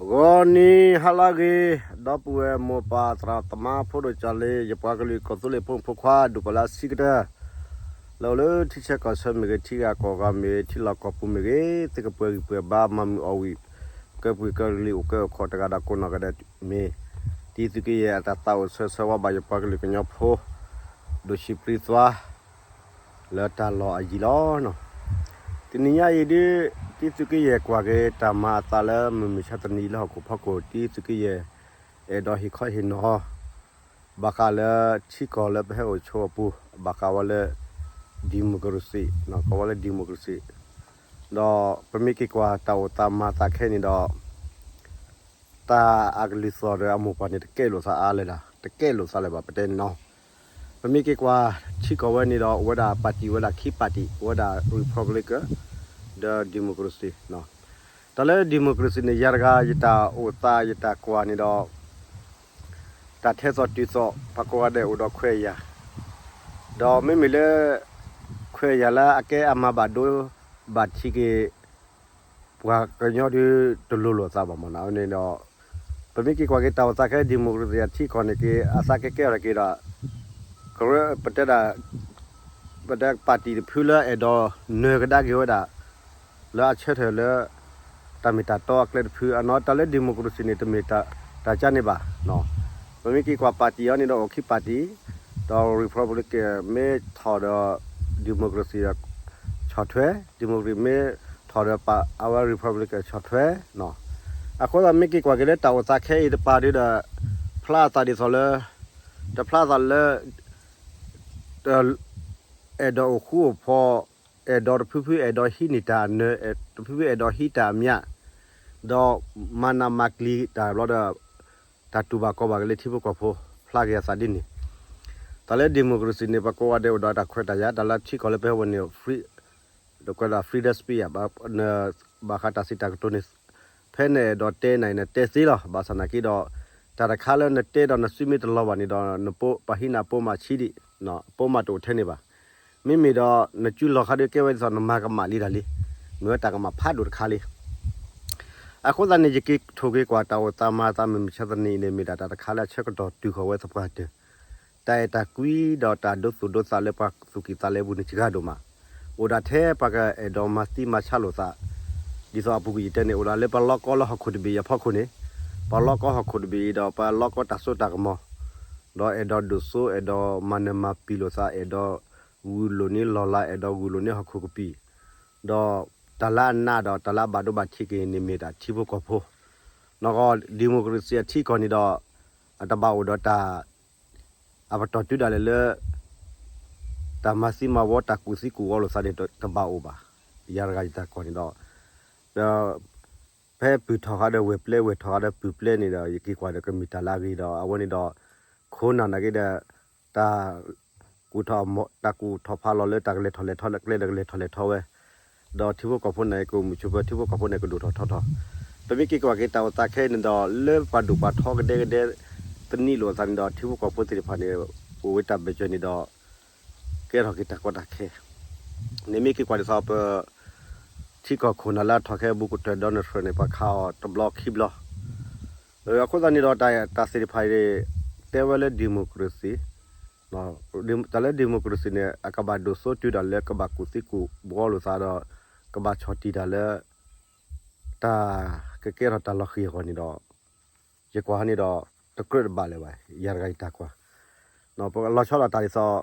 ဂီၤနံၤဟါလၢအဂ့ၤ, ဒီပုၢ်ဝဲၢ်မိၢ်ပၢ်သရၣ်သမါဖိဒိၣ်ကၢ်လံၤ ယပှၤကလုာ်ကီၢ်သူလ့ၤဖိမုၣ်ဖိခွါ ဒူၣ်ပှၤလၢအဆံးကတၢၢ် လၢအိၣ်လၢထံဆၢကီၢ်ဆၢမ့ၢ်ဂ့ၤ, ထံလီၢ်ကီၢ်ပူၤမ့ၢ်ဂ့ၤ, သုကပှဲၤဂံၢ်ပှဲၤဘါ မၤမုာ်အီၣ်ဝံၣ်, ကပှ့ၤကလံၤအိၣ်ကဲအိၣ်ခီၣ်တဂၤဒီးကိးနီၢ်ဂၤဒဲးမ့ၢ်, တံၤသုးက့ယဲၢ်အတၢ်သးအိၣ်ဆၢဆၢဝါဘၣ်ယပှၤကလုာ်ကညီဖိ ဒိၣ်ဆံးပြံသွါ လၢတၢ်လီၢ်အယံၤလီၤ. တနံၤညါအံၤဒ် တံၤသုးက့ယဲၢ်ကွၢ်က့ၤတၢ်မၤအသးလၢမုၢ်မဆါတနံၤလၢဟီၣ်ခိၣ်ဖီခိၣ် တံၤသုးက့ယဲၢ် အဲၣ်ဒိးဟ့ၣ်ခီဟ့ၣ်နီၤ ဘၣ်ဃးလၢထံကီၢ်လၢပဟဲအိၣ်ဆိးအပူၤ ဘၣ်ဃးဝဲလၢ democracy ကိးဝဲလၢ democracy ဒီးပမ့ၢ်က့ၤကွၢ်တၢ်အိၣ်သးမၤသးခဲအံၤန့ၣ်ဒီး တၢ်အကလုၢ်သီၣ်ဒီးအမိၢ်ပှၢ်န့ၣ် တကဲလိာ်သးအါလၢၤဒၣ် တကဲလိာ်သးလၢၤဘၣ် ပတဲန့ၣ်နီၤ. ပမ့ၢ်က့ၤကွၢ်ထံကီၢ်ဝဲန့ၣ်ဒီး အိၣ်ဝဲဒၣ် party ဝဲဒၣ်ခံ party အိၣ်ဝဲဒၣ် Republican ဒီး democracy တၢ်လၢ democracy န့ၣ် ယၤတဂၤယတၢ်အိၣ်သးယတၢ်ကွၢ်န့ၣ်ဒီး တၢ်ထဲသိးတုၤသိး ပှၤကိးဂၤဒဲးအိၣ်ဒီးခွဲးယာ်, ဒီးမ့မ့ၢ်လၢ ခွဲးယာ်လၢအကဲအမၤဘၣ်ဒိ ဘၣ်ထံးက့ၤ ပှၤကညီဒုးတလိၤလိာ်အသးဘၣ်မနီၤန့ၣ်ဒီး ပမ့ၢ်က့ၤကွၢ်က့ၤတၢ်အိၣ်သးခဲ democracy အထံကီၢ်န့ၣ်က့ၤ အသးကဲကဲထီၣ်က့ၤဒီး ကရၢ ပတဲဒၣ် ပတဲ party တဖုလၢအဲၣ်ဒိးနၢၤကဒါက့ၤဝဲဒၣ် လၢအဆၢထၢၣ်လၢ တၢ်မ့ၢ်တၢ်တီအကျဲတဖု အနီၤတၢ်လၢ democracy န့ၣ် တမ့ၢ်တၢ်ကၢန့ၣ်ဘၣ်. ပမ့ၢ်က့ၤကွၢ် party အံၤန့ၣ်ဒီးအိၣ်ခံ party ဒီး Republican မ့ၢ်ထီၣ်ဒီး democracy ဒီး ဆီၣ်ထွဲ democracy မ့ၢ်ထီၣ်ဒီးပာ်အဝဲ Republican ဆီၣ်ထွဲ အဃိသတးမ့ၢ်က့ၤကွၢ်က့ၤလၢတၢ်အိၣ်သးခဲအံၤတပၤဒုဒီး ဖျါအသးဒ်သိးလၢ တဖျါသးလၢ အဲၣ်ဒိးအိၣ်ဃူအိၣ်ဖိး, အဲၣ်ဒိးတဖုဖုအဲၣ်ဒိးဟံးန့ၢ်တၢ်အနၢၤ, တဖုဖုအဲၣ်ဒိးဟံးတၢ်အမျး, ဒီးမၤနးမၤကျံၤတၢ်ဘျီဒီး တၢ်တူၢ်ဘၣ်ကီဘၣ်က့ၤလၢထံဖိကီၢ်ဖိ ဖျါက့ၤအသးဒ်န့ၣ်. တၢ်လၢ democracy န့ၣ် ပှၤကိးဂၤဒဲးအိၣ်ဒီးတၢ်ခွဲးတၢ်ယာ်, တၢ်လၢထံကီၢ်လၢပဟဲဝဲန့ၣ် free ဒီးကွဲးဒၣ် freedom speech ဧါ, ဘၣ်ဃးတၢ်စံးတၢ်ကတိၤန့ၣ် ဖဲနအဲၣ်ဒိးတဲနၤအံၤ နတဲသ့လီၤ. ဘၣ်ဆၣ်နာ်က့ဒီး တၢ်တခါလၢနတဲဒီးနစုမ့ၢ်တလီၤဘၣ်န့ၣ်ဒီး နပိာ်ပာ်ဟံးနၤပိာ်မၤဆံးဒံး, ပိာ်မၤတအိၣ်ထဲန့ၣ်ဘၣ်. မ့မ့ၢ်ဒီး နစုလီၢ်ခါဒုးကဲဝဲဒ်သိးနမၤကမၣ်လံတၢ်လံ, မ့ၢ်ဝဲတၢ်ကမၣ်ဖးဒိၣ်တခါလံ. အဃိသတးန့ၣ် ယက့ၤထိၣ်က့ၤကွၢ်တၢ်အိၣ်သးမၤသးမုၢ်မဆါတနံၤအံၤန့ၣ် မ့ၢ်ဒၣ်တၢ်တခါလၢအဆၢကတီၢ်တုၤဃီၤဝဲသပှၢ်တၢၢ် တၢ်အဲၣ်တၢ်ကွံဒီးတၢ်ဒိသူၣ်ဒိသးလၢပှၤသူၣ်ကံၢ်သးလဲပူၤန့ၣ် စှၤဒိၣ်မး, အိၣ်ဒၣ်ထဲပှၤကအဲၣ်ဒိးမၤသံမၤဆါလိာ်သး, ဒ်သိးအပူၤကွံာ်ယတဲန့ၣ် အိၣ်ဒၣ်လၢပှၤလီကီလၢဟီၣ်ခိၣ်တဘ့ၣ်အံၤအဖီခိၣ်န့ၣ်, ပှၤလီကီဟီၣ်ခိၣ်တဘ့ၣ်အံၤဒီးပှၤလီကီတၢ်စိတၢ်ကမီၤ, ဒီးအဲၣ်ဒိးဒိၣ်စိ အဲၣ်ဒိးမၤနၢၤမၤပျံၤလိာ်သး အဲၣ်ဒိးဂုာ်လိာ်န့ၢ်လီၢ်လၤ အဲၣ်ဒိးဂုာ်လိာ်န့ၢ်ဟီၣ်ခိၣ်ကပံာ်, ဒီးတၢ်လၢအနးဒီးတၢ်လၢအဘၣ်ဒိဘၣ်ထံးက့ၤန့ၣ်မ့ၢ်ဒၣ်ထံဖိကီၢ်ဖိ နီၢ်ကီၢ် democracy အထံကီၢ်န့ၣ်ဒီး အတဘၣ်အိၣ်ဒီးတၢ် အပတီၢ်တုၤဒၣ်လဲာ်လၢ တၢ်မၤသံမၤဝီ တၢ်ကူၣ်သံကူၣ်ဝီလိာ်သးန့ၣ် တဘၣ်အိၣ်ဘၣ်. ယၤတဂၤယတၢ်ကွၢ်န့ၣ်ဒီး ဒီး ဖဲပုၢ်ထီၣ်ဃာ်ဒီးဝဲၢ်ပျဲ ဝဲၢ်ထီၣ်ဃာ်ဒီးပုၢ်ပျဲန့ၣ်ဒီး ယက့ၤကွၢ်ဒီးကမ့ၢ်တၢ်လၢအဂ့ၤဒီး အဝဲန့ၣ်ဒီး ခိၣ်နၢ်နာ်က့ဒီး တၢ် ကူၣ်ထီၣ် တၢ်ကူၣ်ထီၣ်ဖးလီၤလၢတၢ်ကလဲၤထီၣ်လဲၤထီလၢကျဲဒီးကလဲၤထီၣ်လဲၤထီဝဲ, ဒီးထံဖိကီၢ်ဖိန့ၣ် ကအိၣ်မုာ်ဆိးပၢၤ ထံဖိကီၢ်ဖိန့ၣ် ကဒိၣ်ထီၣ်ထီထီၣ်, ပမ့ၢ်က့ၤကွၢ်က့ၤတၢ်အိၣ်သးခဲအံၤန့ၣ်ဒီး လၢပှၤဒိၣ်ပှၤထီကဒဲကဒဲ သနံးလိာ်အသးန့ၣ်ဒီး ထံဖိကီၢ်ဖိသ့ၣ်တဖၣ်န့ၣ် အိၣ်ဝဲတၢ်ဘၢၣ်စၢၤန့ၣ်ဒီး ကဲထီၣ်က့ၤတၢ်ကီတၢ်ခဲ န့ၣ်မ့ၢ်က့ၤကွၢ်ဒ်သိးပ ထံကီၢ်ခိၣ်နၢ်လၢအထီၣ်ခဲအဘူးကတၢၢ် Donald Trump န့ၣ် ပှၤခးအီၤတဘျီခံဘျီ, အဃိသတးန့ၣ်ဒီး တၢ်သ့ၣ်တဖၣ်အံၤ တဲဝဲလၢ democracy, တၢ်လၢ democracy န့ၣ် အကဘၣ်ဒိၣ်စိတုၤဒၣ်လၢကဘၣ်ကူၣ်သံကူၣ်ဘှီလိာ်သးဒီး ကဘၣ်ဆီၣ်တံၢ်တၢ်လၢ တၢ်ကကဲထီၣ်တၢ်လီၤဃံၤအဂီၢ်န့ၣ်ဒီး ယကွၢ်န့ၣ်ဒီး တကြၢးတဘၣ်လၢၤဘၣ် ယၤတဂၤယတၢ်ကွၢ်, လီၤဆီဒၣ်တၢ်ဒ်သိး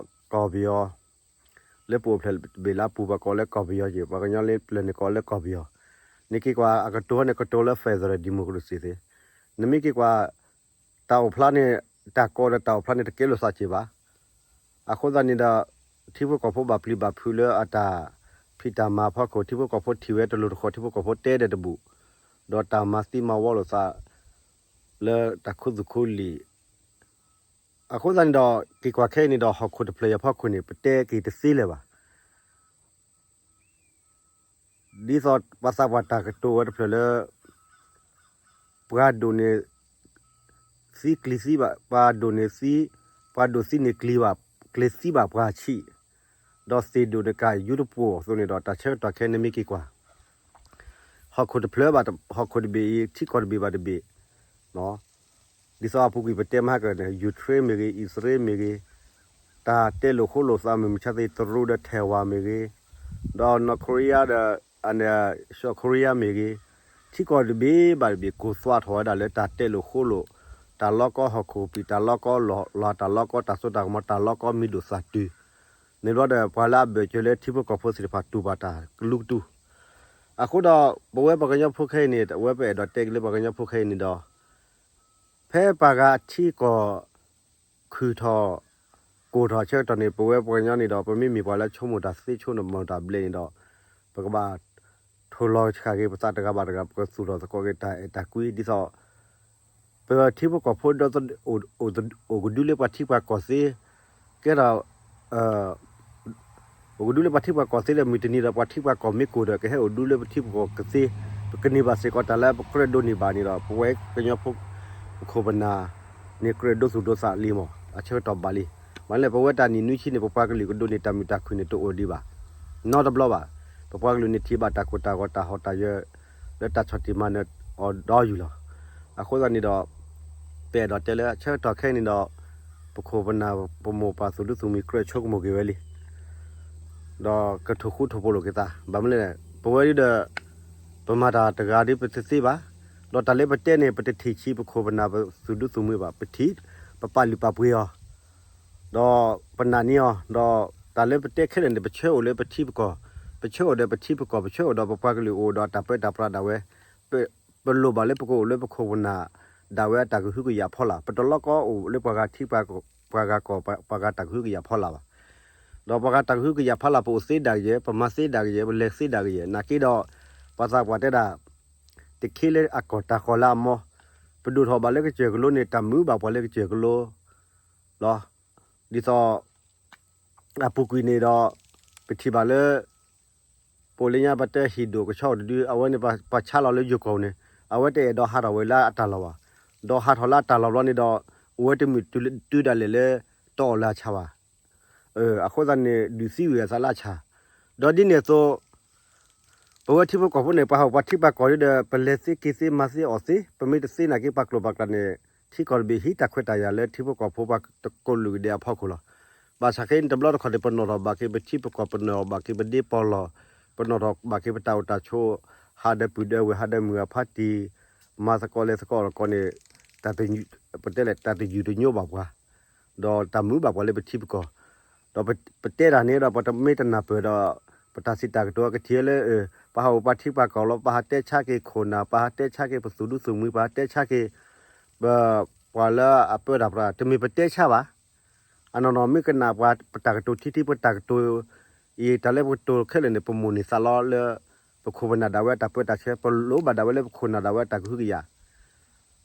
ကီၢ်ပယီၤ လၢပအိၣ်ဖျဲၣ်တဘ့ၣ်လၢအပူၤ ပှၤကိးလၢကီၢ်ပယီၤက့ၤ ပှၤကညီလၢပျၢၤန့ၣ်ကိးလၢကီၢ်ပယီၤ, နက့ၤကွၢ်အကတိၤန့ၣ် ကတိၤလၢ federal democracy သ့, နမ့ၢ်က့ၤကွၢ် တၢ်အိၣ်ဖျါန့ၣ် တၢ်ကီဒီးတၢ်အိၣ်ဖျါန့ၣ် တကဲလိာ်သးစ့ၢ်ဘၣ်. အဃိသတးန့ၣ်ဒီး ထံဖိကီၢ်ဖိဘၣ်ပျံၤဘၣ်ဖုးလၢအတၢ်ဖံးတၢ်မၤအဖီခိၣ် ထံဖိကီၢ်ဖိထံၣ်ဝဲတလိၤတဃီၤ ထံဖိကီၢ်ဖိတဲဒီးတဘူၣ်, ဒီးတၢ်မၤသံမၤဝီလိာ်သး လၢတၢ်ခူသူၣ်ခူလံာ် အဃိသတးန့ၣ်ဒီး က့ၤကွၢ်ခဲအံၤန့ၣ်ဒီး ဟီၣ်ခိၣ်တဖျၢၣ်အံၤအဖီခိၣ်န့ၣ် ပတဲက့ၤတသ့လၢၤဘၣ်. ဒ်သိးပှၤသးပှၢ်တၢ်ကတိၤဝဲတဖျၢၣ်လၢ ပှၤဒိၣ်န့ၣ် သံကျံၤသံဘၣ် ပှၤဒိၣ်န့ၣ်သံ ပှၤဒိၣ်သံန့ၣ်ကျံၤဘၣ် ကျံၤသံဘၣ်ပှၤဆံး, ဒီးသ့ၣ်ဒိၣ်န့ၣ်ကယူတပှိၤအသိးန့ၣ်ဒီး တၢ်ဆၢကတီၢ်ခဲအံၤန့ၣ်မ့ၢ်က့ၤကွၢ် ဟီၣ်ခိၣ်တဖျၢၣ်ဘၣ်ဟီၣ်ခိၣ်တဘ့ၣ်အံၤ ထံကီၢ်တဘ့ၣ်ဘၣ်တဘ့ၣ် ဒ်သိးအပူၤကွံာ်ပတဲမဟါကၢန့ၣ် ယူၤခရ့ၣ်မ့ၢ်ဂ့ၤ အံၣ်စရ့လးမ့ၢ်ဂ့ၤ တၢ်တဲလိာ်ဃိလိာ်သးမုၢ်မဆါသ့ၣ်တရူးဒီးထဲဝၤမ့ၢ်ဂ့ၤ ဒီးနီၢ်ခိရံယါဒီး အန့ၣ် ၡီၣ်ခိရံယါမ့ၢ်ဂ့ၤ ထံကီၢ်တဘ့ၣ်ဘၣ်တဘ့ၣ် ကိၢ်သွးထီၣ်ဝဲဒၣ်လၢတၢ်တဲလိာ်ဃိလိာ် တၢ်လီကီဟီၣ်ခိၣ်ပံၤ တၢ်လီကီလီၢ်လီၤ တၢ်လီကီတၢ်စိတၢ်ကမီၤ တၢ်လီကီမံၤဒိၣ်သၣ်တုၤ န့ၣ်ဘျီဒီး ပှၤလၢအဘၢၣ်စၢၤလၢထံဖိကီၢ်ဖိသ့ၣ်တဖၣ်တူၢ်ဘၣ်တၢ်ကလုာ်ကတူာ် အဃိဒီး ပဝဲပှၤကညီဖိခဲအံၤန့ၣ် အဝဲပအဲၣ်ဒိးတဲက့ၤလၢပှၤကညီဖိခဲအံၤန့ၣ်ဒီး ဖဲပှၤဂၤထံကီၢ် ခုၣ်ထီၣ် ကိၢ်ထီၣ်ဆၢကတီၢ်န့ၣ် ပဝဲပှၤကညီန့ၣ်ဒီး ပမ့မ့ၢ်ပှၤလၢဆိကမိၣ်တၢ်သ့ဆိကမိၣ်တၢ်ဘျဲၣ်န့ၣ်ဒီး ပကဘၣ်ထိၣ်လီၤဆှးက့ၤပသးတဂၤဘၣ်တဂၤ ပကသူၣ်ထီၣ်သကိးက့ၤတၢ်အဲၣ်တၢ်ကွံ ဒ်သိး ပထံဖိကီၢ်ဖိဒီး အိၣ်ကဒုလၢပှၤထံပှၤကီၢ်သ့ ကဲဒီး အိၣ်ကဒုလၢပှၤထံပှၤကီၢ်သ့ဒီး မုၢ်တနံၤဒီး ပှၤထံပှၤကီၢ်မ့ၢ်ကိၢ်ဒီး ကဟဲအိၣ်ဒုလၢပထံပကီၢ်ကသ့ ပကန့ၢ်ဘၣ်စ့ၢ်ကီးတၢ်လၢပကြၢးဒိးန့ၢ်ဘၣ်န့ၣ်ဒီး ပဝဲကညီဖိ ပခိၣ်ပနၢ်န့ၣ် ကြၢးဒိသူၣ်ဒိသးလံမး အဆၢကတီၢ်ဘၣ်လံ. မ့ၢ်လၢပဝဲတၢ်နံၣ်နွံဆံန့ၣ် ပပှၤကလုာ်ကဒိးန့ၢ်တၢ်မုာ်တၢ်ခုၣ်န့ၣ် တအိၣ်ဒံးဘၣ် နီတဘျီဘၣ်. ပပှၤကလုာ်န့ၣ်ထံၣ်ဘၣ်တၢ်ကိၢ်တၢ်ဂီၤတၢ်ဟီၣ်တၢ်ယၢၤ လၢတၢ်ဆီၣ်တံၢ်မၤနၢၤအီၤဒီးယုၢ်လီၤ. အဃိသတးန့ၣ်ဒီး ပအဲၣ်ဒိးတဲလၢအဆၢကတီၢ်ခဲအံၤန့ၣ်ဒီး ပခိၣ်ပနၢ်ပမိၢ်ပၢ်သူၣ်ဒူသူၣ်မုာ်ကြၢးဆိကမိၣ်က့ၤဝဲလံ ဒီးကထိၣ်ဃူထိၣ်ဖိးလိာ်က့ၤသး ဘၣ်မနုၤလဲၣ် ပဝဲဒၣ်ဒီး ပမၤတၢ်တဂၤဒီးပတသ့ဘၣ်, ဒီးတၢ်လၢပတဲန့ၣ် ပတထံၣ်ဆံးပခိၣ်ပနၢ်ပသူၣ်ဒူသူၣ်မုာ်ဘၣ်, ပထံၣ် ပပာ်လုၢ်ပာ်ပှ့ၤအီၤ, ဒီးပနာ်န့ၢ်အီၤ, ဒီးတၢ်လၢပတဲခဲလၢာ်န့ၣ် ပဆၢအိၣ်လၢပထံပကီၢ်, ပဆၢအိၣ်ဒီးပထံပကီၢ်, ပဆၢအိၣ်ဒီးပပှၤကလုာ်အိၣ်ဒီးတၢ်ပၢတၢ်ပြးဒၣ်ဝဲ, ပ ပလိၣ်ဘၣ်လၢပကအိၣ်လၢပခိၣ်ပနၢ်ဒၣ်ဝဲအတၢ်ကဟုကယာ်ဖီလာ်, ပတလိၣ်ကီအိၣ်လၢပှၤဂၤထံပှၤဂၤကီၢ် ပှၤဂၤတၢ်ကဟုကယာ်ဖီလာ်ဘၣ်. ဒီးပှၤဂၤတၢ်ကဟုကယာ်ဖီလာ် ပအိၣ်သ့ဒၣ်ကယဲၢ်, ပမၤသ့ဒၣ်ကယဲၢ်, ပလဲၤသ့ဒၣ်ကယဲၢ်, နာ်က့ဒီး ပှၤသးပှၢ်တဲဒၣ် တခ့လၢအကီၢ်တၢ်ဃီၤလၢအမီ, ပဒိၣ်ထီၣ်ဘၣ်လၢကစၢၢ်ကလိန့ၣ် တၢ်မုာ်ဘၣ်ပှၤလၢကစၢၢ်ကလိလီၤ. ဒ်သိး အပူၤကွံာ်န့ၣ်ဒီး ပထံၣ်ဘၣ်လၢ ပအိၣ်လၢညါပတဲဟံၣ်ဒိၣ်ကဆီအိၣ်တဒု အဝဲန့ၣ်ပှၤဆါလီၤလၢယိၤကီၢ်န့ၣ် အဝဲတအဲၣ်ဒိးဟးထီၣ်ဝဲလၢအတၢ်လီၢ်ဘၣ်. ဒီးဟးထီၣ်လၢအတၢ်လီၢ်ဘျီန့ၣ်ဒီး အဝဲတမုာ်တုၤဒၣ်လဲာ်လၢ တအီၣ်လၢအဆၣ်ဘၣ်. အဃိသတးန့ၣ် ဒုးသံဝံၤအသးလၢအဆၣ်. ဒီးဒ်န့ၣ်အသိး ပဝဲထံဖိကီၢ်ဖိန့ၣ် ပှၤဟးအိၣ်ပှၤထံပှၤကီၢ်ဒီး ပလဲၤသ့က့ၤသ့မၤသ့အီၣ်သ့ ပမ့ၢ်တသ့နာ်က့ ပှၤကျိာ်ပှၤကျဲန့ၣ် ထံကီၢ်တဘ့ၣ်ဟံးတၢ်ခွဲးတၢ်ယာ်လၢထံဖိကီၢ်ဖိပှၤတကိးလုာ်ကဒဲအဖီခိၣ်လီၤ. ဘၣ်ဆၣ်ခဲအံၤန့ၣ် တဘျီတခီၣ်န့ၣ် ပနီၣ်ထီၣ်ဘၣ်က့ၤပထံပကီၢ် ပနီၣ်ဘၣ်က့ၤပဒ့ပီၢ်လီၢ်, ပနီၣ်ထီၣ်ဘၣ်က့ၤပတၢ်အိၣ်တၢ်ဆိး, ဟးဒီးပုၢ်ဒီးဝဲၢ် ဟးဒီးမုၢ်အဖါတံၢ်, မၤသကိးလဲၤသကိးတကီၢ်န့ၣ် တၢ် ပတဲလဲၣ် တၢ်တယူၢ်တညိဘၣ်ပှၤ ဒီးတၢ်မုာ်ဘၣ်ပှၤလၢပထံပကီၢ်, ဒီးပတဲတၢ်န့ၣ်ဒီး ပတမ့ၢ်တနၢ်ပၢၢ်ဒီး ပတၢ်စံးတၢ်ကတိၤကထံၣ်လၢ ပဟးအိၣ်ပှၤထံပှၤကီၢ်လီၤ, ပဟးတဲဆါက့ၤခိၣ်နၢ်, ပဟးတဲဆါက့ၤပသူၣ်ဒူသူၣ်မုာ်, ပဟးတဲဆါက့ၤ ပ ပှၤလၢအပၢတၢ်ပြး တမ့ၢ်ပတဲဆါဘၣ်. အနီၢ်နီၢ်မ့ၢ်ကနၣ်ပှၤပတၢ်ကတိၤထံထံ ပတၢ်ကတိၤအံၤ တၢ်လၢပကတိၤခဲလၢာ်န့ၣ် ပမိၣ်န့ၢ်သးလီလၢ ပခိၣ်ပနၢ်ဒၣ်ဝဲအတၢ်ပၢတၢ်ဆှၢ, ပလိၣ်ဘၣ်ဒၣ်ဝဲလၢပခိၣ်နၢ်ဒၣ်ဝဲအတၢ်ကဟုကယာ်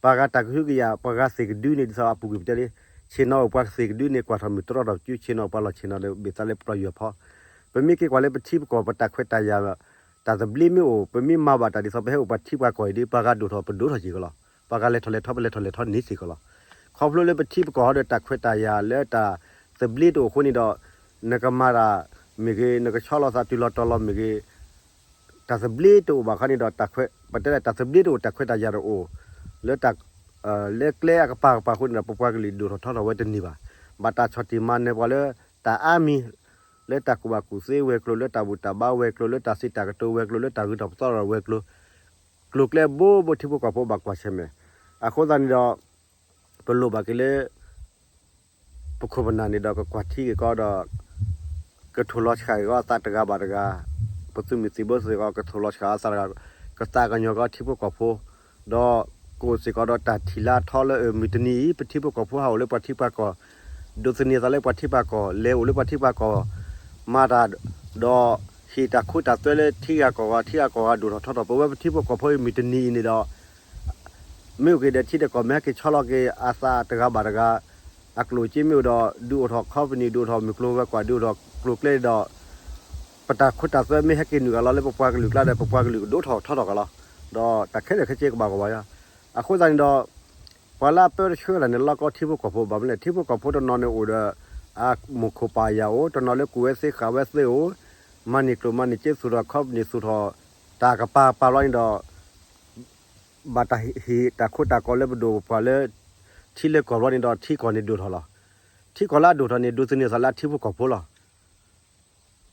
ပှၤဂၤတၢ်ကဟုကယာ်, ပှၤဂၤသ့ၣ်ကဒုန့ၣ် ဒ်သိးအပူၤကွံာ်ပတဲလံ, ဆ့ၣ်နီၤအိၣ်ပှၤသ့ၣ်ကဒုန့ၣ် ကွၢ်ထီၣ်မုၢ်တြီထီၣ်စု, ဆ့ၣ်နီၤအိၣ်ပှၤလီၢ်ဆ့ၣ်နီၤဒီး ဘ့ၣ်သးလၢပျီယွၤဖီ, ပမ့ၢ်က့ၤကွၢ်လၢပထံပကီၢ် ပတၢ်ခွဲးတၢ်ယာ် တၢ်သဘျ့မ့ၢ်အိၣ်, ပမ့ၢ်မၤဘၣ်တၢ်ဒ်သိး ပဟဲအိၣ်ပှၤထံပှၤကီၢ်အံၤဒီး ပှၤဂၤဒိၣ်ထီၣ် ပဒိၣ်ထီၣ်စ့ၢ်ကီးလီၤ. ပှၤဂၤလဲၤထီၣ်လဲၤထီ ပလဲၤထီၣ်လဲၤထီန့ၣ်စ့ၢ်ကီးလီၤ. ခီဖျိလၢပထံပကီၢ်ဟီဒီး တၢ်ခွဲးတၢ်ယာ်လၢတၢ်သဘျ့တအိၣ်အဃိန့ၣ်ဒီး နကမၤတၢ်မ့ၢ်ဂ့ၤ, နကဆီလီၤသးတုၤလီၤတီၤလီၤမ့ၢ်ဂ့ၤ, တၢ်သဘျ့တအိၣ်ဘၣ်ခါန့ၣ်ဒီး ပတဲလၢတၢ်သဘျ့တအိၣ် တၢ်ခွဲးတၢ်ယာ်တအိၣ်, လၢ လၢကျဲအကပၤကပၤအဃိန့ၣ်ဒီး ပပှၤကလုာ်ဒိၣ်ထီၣ်ထီထီၣ်ဝဲတန့ၢ်ဘၣ်. ဘၣ်တၢ်ဆီၣ်တံၢ်မၤနၢၤပှၤလၢ တၢ်အါမံၤ, လၢတၢ်ကူၣ်ဘၣ်ကူၣ်သ့ဝဲၤကျိၤ, လၢတၢ်ဘူၣ်တၢ်ဘါဝဲၤကျိၤ, လၢတၢ်စံးတၢ်ကတိၤဝဲၤကျိၤ, လၢတၢ်ဂုၤထီၣ်ပသီထီၣ်ဝဲၤကျိၤ, ကျိၤကျဲဘိဘိထံဖိကီၢ်ဖိဘၣ်ကွၢ်ဆၢၣ်မဲာ်. အဃိသတးန့ၣ်ဒီး ပလိၣ်ဘၣ်က့ၤလၢ ပခိၣ်ပနၢ်န့ၣ်ဒီး ကကွၢ်ထံက့ၤကီးဒီး ကထိၣ်လီၤဆှးက့ၤကီးအသးတဂၤဘၣ်တဂၤ, ပသုးမုၢ်သံၣ်ဘိစ့ၢ်ကီး ကထိၣ်လီၤဆှးအသးတဂၤ, ကသးကညီၤကီးထံဖိကီၢ်ဖိ, ဒီးကအိၣ်စ့ၢ်ကီးဒီးတၢ်ထံၣ်လၢအထီလၢ မုၢ်တနံၤအံၤ ပထံဖိကီၢ်ဖိဟးအိၣ်လၢပှၤထံပှၤကီၢ်, ဒိးသန့ၤသးလၢပှၤထံပှၤကီၢ်, လဲၤအိၣ်လၢပှၤထံပှၤကီၢ်, မၤတၢ်, ဒီးဟ့ၣ်တၢ်ခိတၢ်သွဲလၢထံဂၤကီၢ်ဂၤ, ထံဂၤကီၢ်ဂၤဒိၣ်ထီၣ်ထီထီၣ်, ပဝဲပထံဖိကီၢ်ဖိအံၤ မုၢ်တနံၤအံၤန့ၣ်ဒီး မ့ၢ်အိၣ်က့ၤဒီးထံဒီးကီၢ် မ့ၢ်ဟဲက့ၤဆီလီၤက့ၤအသးတဂၤဘၣ်တဂၤ, အကျိၣ်စ့မ့ၢ်အိၣ်ဒီး ဒုးအိၣ်ထီၣ် company, ဒုးအိၣ်ထီၣ်မုၢ်ကျိၤဝဲၤကွာ်, ဒုးအိၣ်ထီၣ်ကျိၤကျဲဒီး ပတၢ်ခိတၢ်သွဲမ့ၢ်ဟဲက့ၤနုာ်ဂၤလီၤလၢပပှၤကလုာ်ကျါဒီး ပပှၤကလုာ်ကဒိၣ်ထီၣ်ထီထီၣ်ကလီၤ. ဒီးတၢ်ခဲလၢာ်ခဲဆ့ကဘၣ်ကဘၣ်ယီၤ. အဃိသတးန့ၣ်ဒီး ပှၤလၢအပၢတဆှၢတၢ်န့ၣ် လီၢ်ကီထံဖိကီၢ်ဖိ ဘၣ်မနုၤလဲၣ် ထံဖိကီၢ်ဖိတနီၤန့ၣ်အိၣ်ဒီး အမိၢ်ခိၣ်ပၢ်ယာ်အိၣ်, တနီၤလၢကူၣ်ဝဲသ့ဃာ်ဝဲသ့အိၣ်, မၤန့ၢ်ကျိၣ်မၤန့ၢ်စ့သူၣ်ထီၣ် company သူၣ်ထီၣ် တၢ်ကပၤပာ်ဘျီန့ၣ်ဒီး ဘၣ်တၢ်ဟ့ၣ်တၢ်ခိတၢ်ကီလၢပဒိၣ်ပပှၢ်လၢ ထံလၢကီၢ်ဘျီန့ၣ်ဒီး ထံကီၢ်န့ၣ်ဒိၣ်ထီၣ်လီၤ. ထံကီၢ်လၢအဒိၣ်ထီၣ်န့ၣ် ဒိးသန့ၤသးလၢအထံဖိကီၢ်ဖိလီၤ.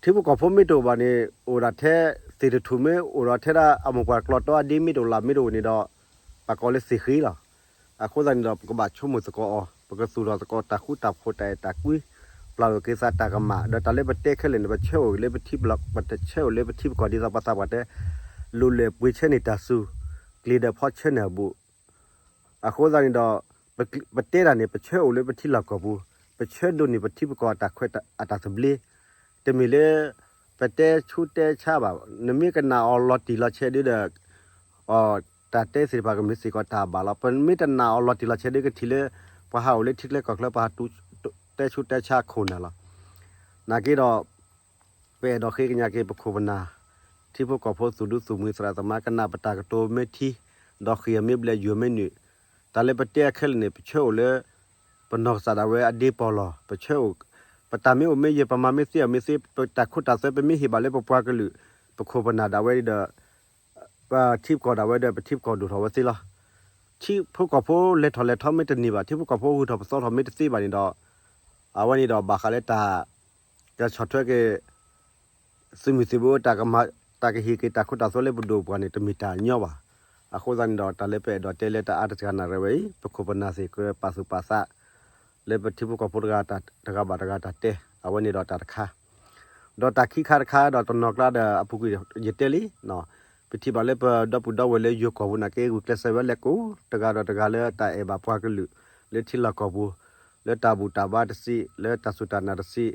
ထံဖိကီၢ်ဖိမ့ၢ်တအိၣ်ဘၣ်န့ၣ် အိၣ်ဒၣ်ထဲသ့ၣ်တထူၣ်မ့ၢ်အိၣ်ဒီးထဲဒၣ်အမိၢ်ပှၢ်ကျီတီအဒ့မ့ၢ်တအိၣ်လၢမ့ၢ်တအိၣ်န့ၣ်ဒီး ပှၤကိးလၢသ့ၣ်ဃ့လီၤ. အဃိသတးန့ၣ်ဒီး ပကဘၣ်ဆိကမိၣ်သကိးအီၤ ပကသူၣ်ထီၣ်သကိးတၢ်ဃူတၢ်ဖိးတၢ်အဲၣ်တၢ်ကွံ ပျၢ်လိာ်က့ၤသးတၢ်ကမၣ် ဒီးတၢ်လၢပတဲခဲလၢာ်န့ၣ် ပဆၢအိၣ်လၢပထံပလီၢ် ပတဆၢအိၣ်လၢပထံပကီၢ် ဒ်သိးပှၤသးပှၢ်တဲ လိၣ်လၢပှ့ၤဆၢန့ၢ်တၢ်စူၤ ကျ့ၤဒီးဖီဆၢန့ၢ်အဘူး အဃိသတးန့ၣ်ဒီး ပတဲတၢ်န့ၣ် ပဆၢအိၣ်လၢပထံလီၢ်ကီၢ်ပူၤ ပဆၢဒိးန့ၢ်ပထံပကီၢ်အတၢ်ခွဲးအတၢ်သဘျ့ တမ့ၢ်လၢ ပတဲဆူးတဲဆါဘၣ် နမ့ၢ်ကနာ်အီၤလီၤတံၢ်လီၤဆဲးဒ်ဒီး တၢ်တဲသ့ၣ်တဖၣ်ကမ့ၢ်စ့ၢ်ကီးတၢ်ဘၣ်လီၤ. ပမ့ၢ်တနာ်အီၤလီၤတံၢ်လီၤဆဲးဒ်ကထံၣ်လၢ ပှၤဟးအိၣ်လၢထံကျဲကီၢ်ကျဲ ပှၤဟးတူၢ်တဲဆူးတဲဆါခိၣ်နၢ်လီၤ. နာ်က့ဒီး ပအဲၣ်ဒိးဃ့ကညးက့ၤပခိၣ်ပနၢ် ထံဖိကီၢ်ဖိသူၣ်ဒူသူၣ်မှံသရၣ်သမါ ကနၣ်ပတၢ်ကတိၤမ့ၢ်ထံ ဒီးဃ့ၢ်အမ့ၢ်ဘျဲၣ်ယွၤမ့ၢ်နုာ် တၢ်လၢပတဲအခဲလၢာ်န့ၣ် ပဆၢအိၣ်လၢ ပနီၢ်ကစၢ်ဒၣ်ဝဲအဒ့ပီၢ်လီၤ. ပဆၢအိၣ် ပတၢ်မ့ၢ်အိၣ်မ့ၢ်ယဲၢ် ပမၤမ့ၢ်သ့အီၤမ့ၢ်သ့ ပတၢ်ခိတၢ်သွဲ ပမ့ၢ်ဟ့ၣ်ဘၣ်လၢပပှၤကလုာ် ပခိၣ်ပနၢ်ဒၣ်ဝဲဒီး ပထံပကီၢ်ဒၣ်ဝဲဒီး ပထံပကီၢ်ဒိၣ်ထီၣ်ဝဲသ့လီၤ. ထံဖိကီၢ်ဖိလဲၤထီၣ်လဲၤထီမ့ၢ်တန့ၢ်ဘၣ် ထံဖိကီၢ်ဖိဂုၤထီၣ်ပသီထီၣ်မ့ၢ်တသ့ဘၣ်န့ၣ်ဒီး အဝဲန့ၣ်ဒီးဘၣ်ဃးလၢတၢ် ကဆီၣ်ထွဲက့ၤ သုးမုၢ်သံၣ်ဘိ တၢ်ကမၤ တၢ်ကဟ့ၣ်က့ၤတၢ်ခိတၢ်သွဲလၢပဒိၣ်ပပှၢ်န့ၣ် တမ့ၢ်တၢ်ညီဘၣ်. အဃိသတးန့ၣ်ဒီး တၢ်လၢပအဲၣ်ဒိးတဲလၢတၢ်အါတစှၤနၣ်ရံၣ်ဝဲအံၤ ပခိၣ်ပနၢ်သ့ၣ်ကြၢးပာ်သူၣ်ပာ်သး လၢပထံဖိကီၢ်ဖိတဂၤ တဂၤဘၣ်တဂၤတၢ်တဲ အဝဲန့ၣ်ဒီးတၢ်တခါ ဒီးတၢ်ခံခါတခါဒီးတနီၤကျါဒီးအပူၤကွံာ်ယတဲလံ ပထံၣ်ဘၣ်လၢပဒီပုၢ်ဒီဝဲၢ်လၢယိၤကီၢ်ပူၤနာ်က့ ဂုာ်ကျဲးစၢးဝဲလဲၤကိး တဂၤဒီးတဂၤလၢတၢ်အဲၣ်ဘၣ်ပှၤကလုာ် လၢထံလီၢ်ကီၢ်ပူၤ လၢတၢ်ဘူၣ်တၢ်ဘါတစံး လၢတၢ်စူၢ်တၢ်နာ်တစံး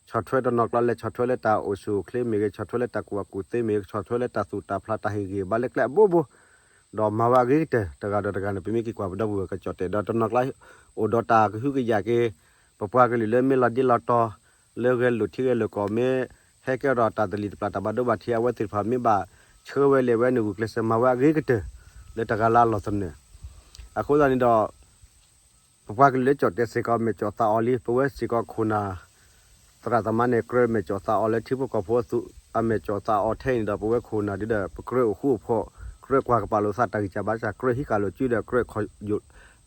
ဆီၣ်ထွဲတနီၤကျါလဲၤဆီၣ်ထွဲလၢတၢ်အိၣ်ဆူၣ်အိၣ်ချ့မ့ၢ်ဂ့ၤ ဆီၣ်ထွဲလၢတၢ်ကူၣ်ဘၣ်ကူၣ်သ့မ့ၢ်ဂ့ၤ ဆီၣ်ထွဲလၢတၢ်သူၣ်တၢ်ဖျးတၢ်ဟ့ၣ်ဂံၢ်ဘါလၢကျဲအဘိဘိ ဒီးမၤဝဲအဂ့ၤကတၢၢ် တဂၤဒီးတဂၤန့ၣ် ပမ့ၢ်က့ၤကွၢ်ပဒီပုၢ်ဝဲၢ်ကစီၣ်တဲာ် ဒီးတနီၤကျါ အိၣ်ဒီးတၢ်ကဟုကယာ်က့ၤ ပပှၤကလုာ်လၢမ့ၢ်လီၤဒ့လီၤတီၤ လၢဂဲၤလိာ်ထံဂဲၤလိာ်ကီၢ် မ့ၢ်ဟဲကဲထီၣ်တၢ်သလံၤတပျၢ်တၢ်ဘၣ်ဒိဘၣ်ထံး အဝဲသ့ၣ်တဖၣ်မ့ၢ်ဘၣ်ဆှၢဝဲလဲၤဝဲန့ၣ် ဂုာ်ကျဲးစၢးမၤဝဲအဂ့ၤကတၢၢ် လၢတဂၤလၢအလီၢ်သနၢၣ် အဃိသတးန့ၣ်ဒီး ပပှၤကလုာ်လၢကၠီၣ်တဲာ်စ့ၢ်ကီး မဲာ်ကၠီၣ်သးအီၤလံ ပဝဲစ့ၢ်ကီးခိၣ်နၢ် သရၣ်သမါန့ၣ် ကြၢးမဲာ်ကၠီၣ်သးအီၤလၢထံဖိကီၢ်ဖိအသူး အမဲာ်ကၠီၣ်သးအီၤထဲအံၤန့ၣ်ဒီး ပဝဲခိၣ်နၢ်ဒ်ဒီး ပကြၢးအိၣ်ဃူအိၣ်ဖိး ကြၢးကွၢ်ကပာ်လိာ်သးတၢ်ဂံၢ်စၢ်ဘါစၢ် ကြၢးဟံးဃာ်လိာ်စုဒီး ကြၢး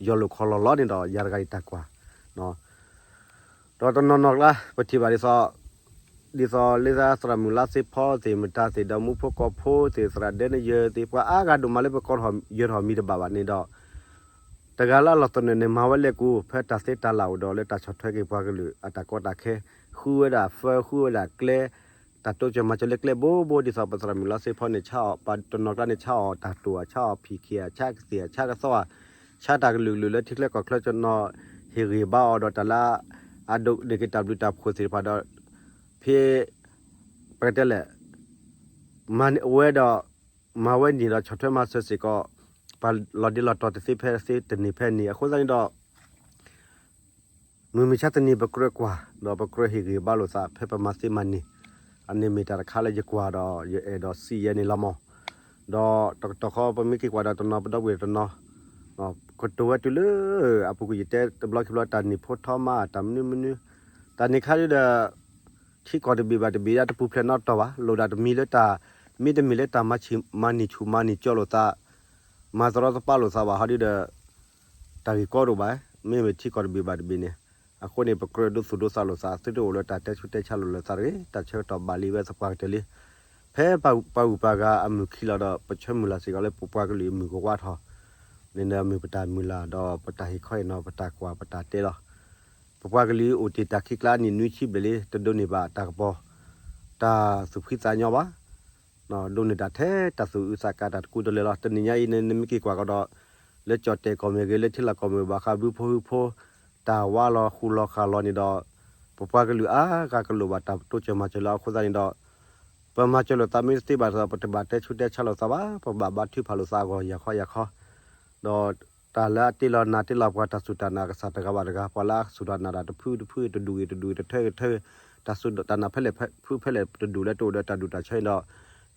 ယီၢ်လိာ်ခီၣ်လီၢ်လီၤန့ၣ်ဒီး ယၤတဂၤအံၤတၢ်ကွၢ် ဒီးတနီၤနီၤကျါ ပထံၣ်ဘၣ်ဒ်သိး ဒ်သိးလၢသရၣ်မုၢ်လါသ့ဖီသ့ၣ် မတၤသ့ၣ် ဒီးမူဖိကီၢ်ဖိသ့ၣ် သရၣ်ဒဲနယၢၤသ့ၣ် ပှၤအါဂၤဒိၣ်မးလၢပကိးထီၣ်ယၢၤထီၣ်မံၤတဘၣ်ဘၣ်န့ၣ်ဒီး တဂၤလၢအလီၢ်သနၢၣ်န့ၣ် မၤဝဲလဲၤကူ ဖဲတၢ်သ့တၢ်လၢ်အိၣ်ဒီးလၢတၢ်ဆီၣ်ထွဲက့ၤပှၤကလုာ်အတၢ်ကီတၢ်ခဲ ဃုဝဲဒၣ် phone ဃုဝဲဒၣ်ကျဲ တၢ်တိစၢၤမၤစၢၤလၢကျဲဘိဘိ ဒ်သိးပသရၣ်မုၢ်လါသ့ဖီန့ၣ် ဆါအီၤ ပှၤတနီၤကျါန့ၣ် ဆါအီၤတၢ်တိၢ်ဧါ ဆါအီၤဖံးခံးဧါ ဆါကသ့ၣ်ဧါ ဆါကသီဧါ ဆါတၢ်ကလုာ်ကလုာ်လၢထံချၢကီၢ်ချၢကနီၤ ဟ့ၣ်ဂံၢ်ဘါအီၤဒီးတၢ်လၢ အဒိးန့ၢ်က့ၤတၢ်ဘျုးတၢ်ဖှိၣ်သ့ၣ်တဖၣ်ဒီး ဖဲ ပကတဲလဲၣ် မၤဝဲဒီး မၤဝဲန့ၣ်ဒီးဆီၣ်ထွဲမၤစၢၤစ့ၢ်ကီး ပှၤလီၤဒ့လီၤတီၤတသ့ဖဲသ့တန့ၢ်ဖဲန့ၣ် အဃိသတးန့ၣ်ဒီး မုၢ်မဆါတနံၤပကြၢးကွၢ် ဒီးပကြၢးဟ့ၣ်ဂံၢ်ဘါလိာ်သး ဖဲပမၤသ့မၤန့ၢ် အန့ၣ်မ့ၢ်တၢ်တခါလၢယကွၢ်ဒီး ယအဲၣ်ဒိးစံးယဲန့ၣ်လီၤမး ဒီးတကတီၢ်ဃီပမ့ၢ်က့ၤကွၢ်ဒီးတနီၤပဒီပုၢ်ဝဲၢ်တနီၤ ကတိၤဝဲတုၤလၢ အပူၤကွံာ်ယတဲတဘျီခံဘျီ တၢ်နံၣ်ဖိထီမး တၢ်မနုၤမနုၤ တၢ်န့ၣ်ခါဒ်ဒီး ထံကီၢ်တဘ့ၣ်ဘၣ်တဘ့ၣ် တပူၤဖျဲးနီတီၢ်ဘၣ် လိၣ်ဒၣ်တမံၤလၢတၢ် မ့တမ့ၢ်လၢတၢ်မၤဆူၣ်မၤနံၣ်ကၠီလိာ်သး မၤသရီသပၢလိာ်သးဘၣ် ဟီဒ်ဒီး တၢ်ဂ့ၢ်ကီဒိၣ်ဘၣ် မ့မ့ၢ်ထံကီၢ်တဘ့ၣ်ဘၣ်တဘ့ၣ်န့ၣ် အဃိန့ၣ် ပကြၢးဒိသူၣ်ဒိသးလိာ်သး သုတအိၣ်လၢတၢ်တဲဆူးတဲဆါလိာ်သးတဂ့ၤ တၢ်ဆၢကတီၢ်ဘၣ်လံဝဲသပှၢ်ကတၢၢ်လံ ဖဲပှၤဂုၤပှၤဂၤအမုၢ်ခံလီၤဒီး ပဆၢမုၢ်လၢ်စ့ၢ်ကီးလၢပပှၤကလုာ်အမုၢ်ကဝါထီၣ် န့ၣ်ဒီးမ့ၢ်ပတၢ်မုၢ်လၢ်ဒီးပတၢ်ဟ့ၣ်ခီဟ့ၣ်နီၤ ပတၢ်ကွၢ်ပတၢ်တဲလီၤ ပပှၤကလုာ်အိၣ်တ့ၢ်တၢ်ခံးကျါနံၣ်နွံဆံဘျဲၣ်လံ တဒိးန့ၢ်ဘၣ်တၢ်ကပီၤ တၢ်သူၣ်ဖှံသးညီဘၣ် ဒိးန့ၢ်တၢ်ထဲတၢ်သူၣ်အုးသးကါတၢ်တကူတလၢာ်လီၤ တနံၤညါအံၤန့ၣ် နမ့ၢ်က့ၤကွၢ်ကဒီး လၢကၠီၣ်တဲာ်ကီၢ်မ့ၢ်ဂ့ၤ လၢထံလီၢ်ကီၢ်မ့ၢ်ဘၣ်ဃးဘုဖိဟုဖိ တၢ်ဝါလီၤဃူလီၤဃာ်လီၤန့ၣ်ဒီး ပပှၤကလုာ်အါဂၤကလိၣ်ဘၣ်တၢ်တိစၢၤမၤစၢၤလၢအဃိသတးန့ၣ်ဒီး ပမၤစၢၤလိာ်သးမ့ၢ်တသ့ဘၣ်ဒီး ပတဘၣ်တဲဆူးတဲဆါလိာ်သးဘၣ် ပဘၣ်ဘါထုကဖၣ်လိာ်သးအဂီၢ်ယၤခီယၤခီ ဒီးတၢ်လၢအတ့လီၤနၤတ့လီၤပှၤတၢ်စူၢ်တၢ်နာ်ကစၢ်တဂၤဘၣ်တဂၤ ပှၤလၢအစူၢ်တၢ်နာ်တၢ်တဖုတဖု တဒူၣ်ဂ့ၤတဒူၣ်ဂ့ၤ တထၢဂ့ၤတထၢဂ့ၤ တၢ်စူၢ်တၢ်နာ်ဖဲလဲၣ်ဖုဖဲလဲၣ်တဒူၣ်လၢတအိၣ်ဒီးတၢ်ဒူၣ်တၢ်ဆၢန့ၣ်ဒီး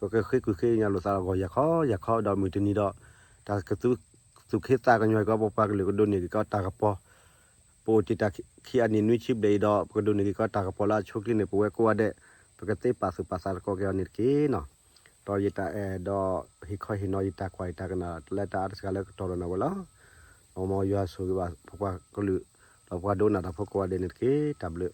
ပကဃ့ကွံာ်ဃ့ကညးလိာ်သးအဂီၢ်ယၤခီယၤခီ ဒီးမုၢ်တနံၤဒီး တၢ်ကသူၣ်က့သးကညီၤကီး ပပှၤကလုာ်ကဒိးန့ၢ်က့ၤကီးတၢ်ကပီၤ ပအိၣ်တ့ၢ်တၢ်ခံးအနံၣ်နွံဆံဘျဲၣ်အံၤဒီး ပကဒိးန့ၢ်က့ၤကီးတၢ်ကပီၤလၢအဆိအချ့န့ၣ် ပဝဲကိးဂၤဒဲး ပကသ့ပာ်သူၣ်ပာ်သးသကိးက့ၤအီၤန့ၣ်တက့ၢ်နီၤ. ဒီးယတၢ်အဲၣ်ဒီး ဟ့ၣ်ခီဟ့ၣ်နီၤယတၢ်ကွၢ်ယတၢ်ကနၣ်လၢတၢ်အါတစှၤလၢကတီၢ်ဒီးနၤဝဲလီၤ. မ်ယွၤဆိၣ်ဂ့ၤဘၣ်ဖိခွါကလုာ် ဒီးပှၤဒိကနၣ်တၢ်ဖိကိးဂၤဒဲးန့ၣ်တက့ၢ်. တၢ်ဘျုး